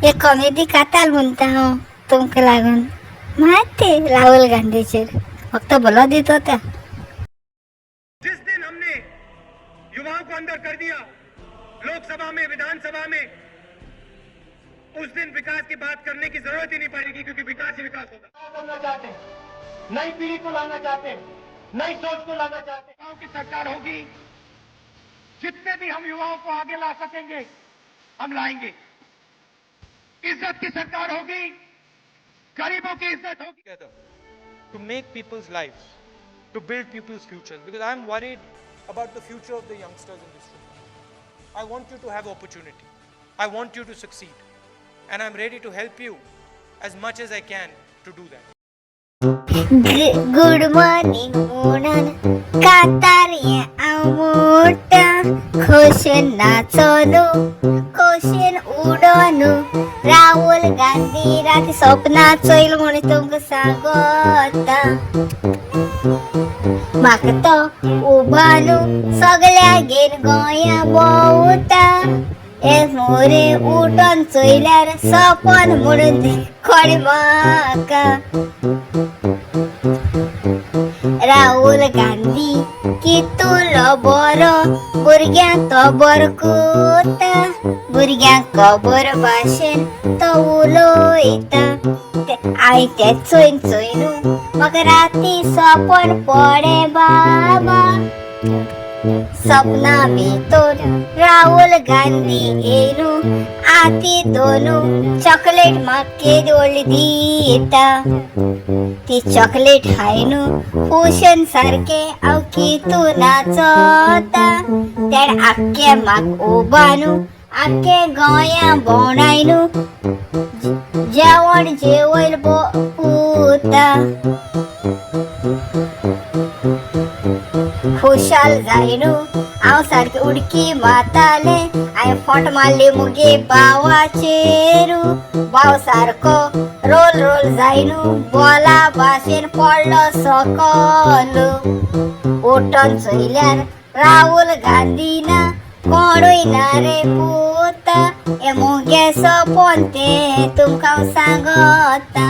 एक कॉमेडी काताल म्हणटा हांव तुमकां लागून. मात ते राहुल गांधीचेर फक्त भलो दित होता. जिस दिन हमने युवाओं को अंदर कर दिया लोकसभा में, विधानसभा में, उस दिन विकास की बात करने की जरूरत ही नहीं पड़ेगी, क्योंकि विकास ही विकास होगा। करना चाहते हैं, नई पीढ़ी को लाना चाहते हैं, नई सोच को लाना चाहते हैं। युवाओं की सरकार होगी, जितने भी हम युवाओं को आगे ला सकेंगे हम लाएंगे। इज्जत की सरकार होगी, गरीबों की इज्जत होगी। Together to make people's lives, to build people's futures, because I am worried about the future of the youngsters in this room. I want you to have opportunity. I want you to succeed. And I'm ready to help you as much as I can to do that. Good morning म्हणून कातार हें हांव म्हणटा, खोशेन नाचोनू खोशेन उडोनू. राहुल गांधी राती सपनां चोयल म्हूण तुमकां सांगता. म्हाका तो उबानू सगळ्यागेर गोंया भोंवता. हे मोरे उठोन चोयल्यार सपन म्हणून कोणी म्हाका. राहुल गांधी कितुलो बरो, भुरग्यांक तो बरो कोता, भुरग्यांक खबर भाशेन तो उलयता. हांवें तें चोयन चोयनू म्हाका राती सपन पडे बाबा. सपना भितर राहुल गांधी येयनू आती दोनू चॉकलेट म्हाका केदी व्हडली दिता. ती चॉकलेट खायनू खुशेन सारकें हांव कितू नाचता. तेणें आख्खें म्हाका उबानू आख्खें गोंया भोंवडायनू जेवण जेवयल पुता. खुशाल जायनू हांव सारकें उडकी मारतालें. हांवें फोट मारली मुगे भावाचेरू, भाव सारको रोल रोल जायनू बोला भाशेन पडलो सकल. उठोन चोयल्यार राहुल गांधी ना, कोणूय ना रे पुता. हें मुगे सपन तें तुमकां हांव सांगता.